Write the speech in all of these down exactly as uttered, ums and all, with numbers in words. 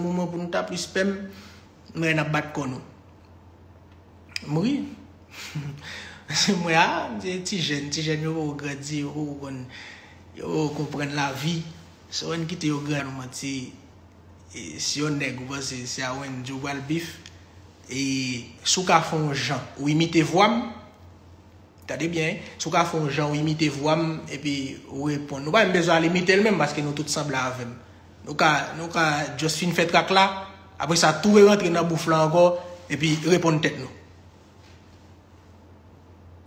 moman pou nou ta plis pè m, m wè n ap bat kò nou. M ri. Mwen, a, se ti jèn, ti jèn yo poko grandi, yo poko konn, yo poko konprann lavi. Se wè n kite yo grandi, nou manti. E, si yon nèg ou panse se a Wendy ou pral bif, e, si w ka fè yon jan ou imite vwa m, tande byen, si w ka fè yon jan ou imite vwa m, epi ou reponn. Nou pa menm bezwen al imite l menm, paske nou tout sanble avè m. Nou ka, nou ka just fin fè trak la, apre sa tou re rantre nan bouf la ankò, epi reponn tèt nou.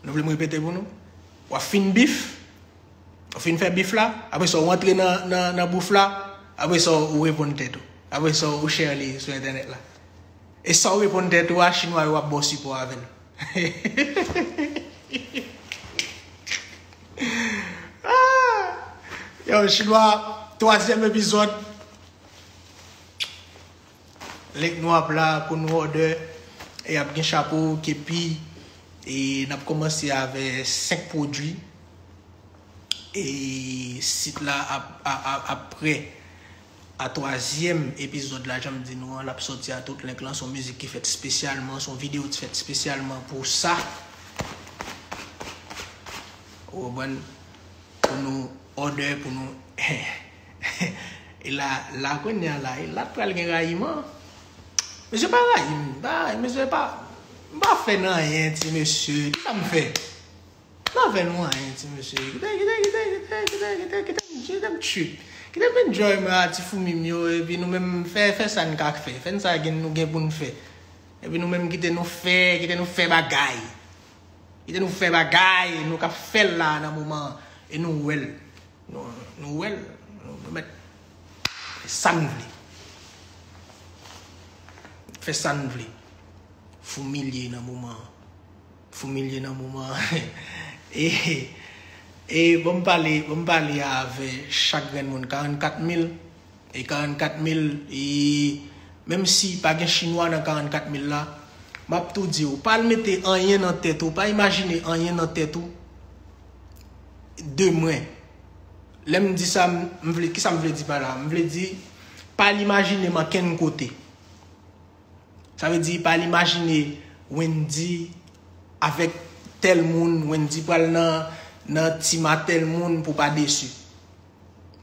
Nou vle m repete pou nou? W ap fin bif, w fin fè bif la, apre sa w rantre nan, nan, nan bouf la, apre sa w reponn tèt ou. Apre sa w share li sou entènèt la. E sa w reponn tèt ou a, chinwa yo ap ba w sipò avè l. Ah! Yo, chinwa, twazyèm epizòd. Link nou ap la pou nou order. E ap gen chapo, kepi. E n ap kòmanse avè senk pwodui. E sit la ap, ap, ap, ap prè a twazyèm epizòd la, jan m di nou an, l ap sòti a tout link lan. Se yon mizik ki fèt espesyalman, se yon videyo ki fèt espesyalman pou sa. Ou konprann? Pou nou order, pou nou. E la, la kounye a la, e la t pral gen rayiman. Mesye pa rayi m, pa, mesye pa, m pa fè n anyen, ti mesye. Kisa m fè? M pa fè nou anyen, ti mesye. Kite, kite, kite, kite, kite, kite, kite, kite m, kite m trip. Kite m enjoy mwen a ti foumi m yo, epi nou menm fè, fè sa n ka fè. Fè n sa gen, nou gen pou n fè. Epi nou menm kite nou fè, kite nou fè bagay. Kite nou fè bagay, nou ka fè l la nan moman an. E nou wè l. Nou, nou wè l. Nou, nou mèt fè sa n vle. Fè sa n vle. Foumilye nan moman an. Foumilye nan moman an. E, e ban m pale, ban m pale avè chak grenn moun. Karannkat mil. E karannkat mil, e menm si pa gen chinwa nan karannkat mil la, m ap tou di w, pa al mete anyen nan tèt ou, pa imajine anyen nan tèt ou de mwen. Lè m di sa, m, m vle, kisa m vle di pa la? M vle di, pa al imajine m ankenn kote. Sa vle di, pa al imajine Wendy avèk tèl moun, Wendy pral nan, nan team a tèl moun pou pa desi.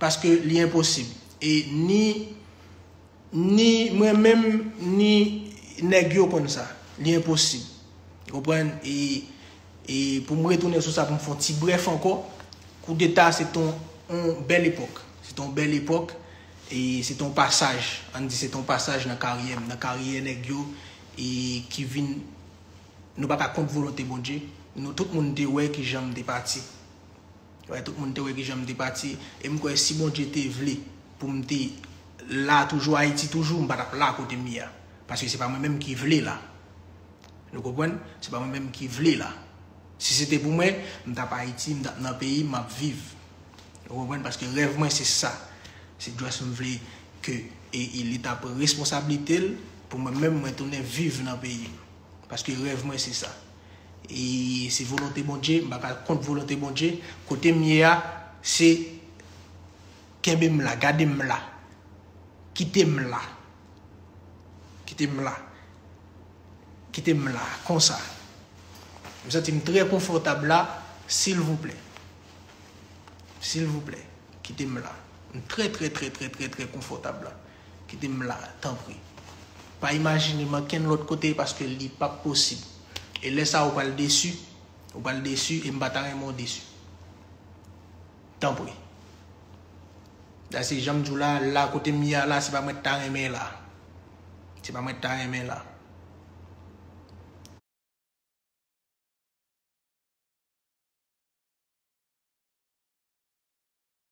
Paske li enposib. E ni, ni mwen menm, ni nèg yo konn sa. Li enposib. Ou konprann? E, e pou m retounen sou sa, pou m fè yon ti brèf ankò, koudeta se t on, on bèl epòk. Se t on bèl epòk. E se t on pasaj. Ann di se t on pasaj nan karyè m, nan karyè nèg yo, e ki vin, nou pa ka kont volonte Bondye. Nou tout moun te wè kijan m te pati. Wè, tout moun te wè kijan m te pati. E m kwè si Bondye te vle pou m te la toujou, Ayiti toujou, m pa t ap la kote m ye a. Paske se pa mwen menm ki vle la. Nou konprann? Se pa mwen menm ki vle la. Si se te pou mwen, m t ap Ayiti, m t ap nan peyi m, m ap viv. Ou konprann? Paske rèv mwen se sa. Se just m vle ke e, e li ta pran responsablite l pou mwen menm mwen tounen viv nan peyi m. Paske rèv mwen se sa. E se volonte Bondye, m pa ka kont volonte Bondye. Kote m ye a, se kenbe m la, gade m la. Kite m la. Kite m la. Kite m la, konsa. M santi m trè konfòtab la, silvouplè. Silvouplè, kite m la. M trè, trè, trè, trè, trè, trè konfòtab la. Kite m la, tanpri. Pa imajine m ankenn lòt kote paske li p ap posib. E lè sa a, ou pral desi, ou pral desi e m pa ta renmen w desi. Tanpri. Dayè se jan m di w la, la kote m ye a la, se pa mwen t ta renmen la. Se pa mwen t ta renmen la.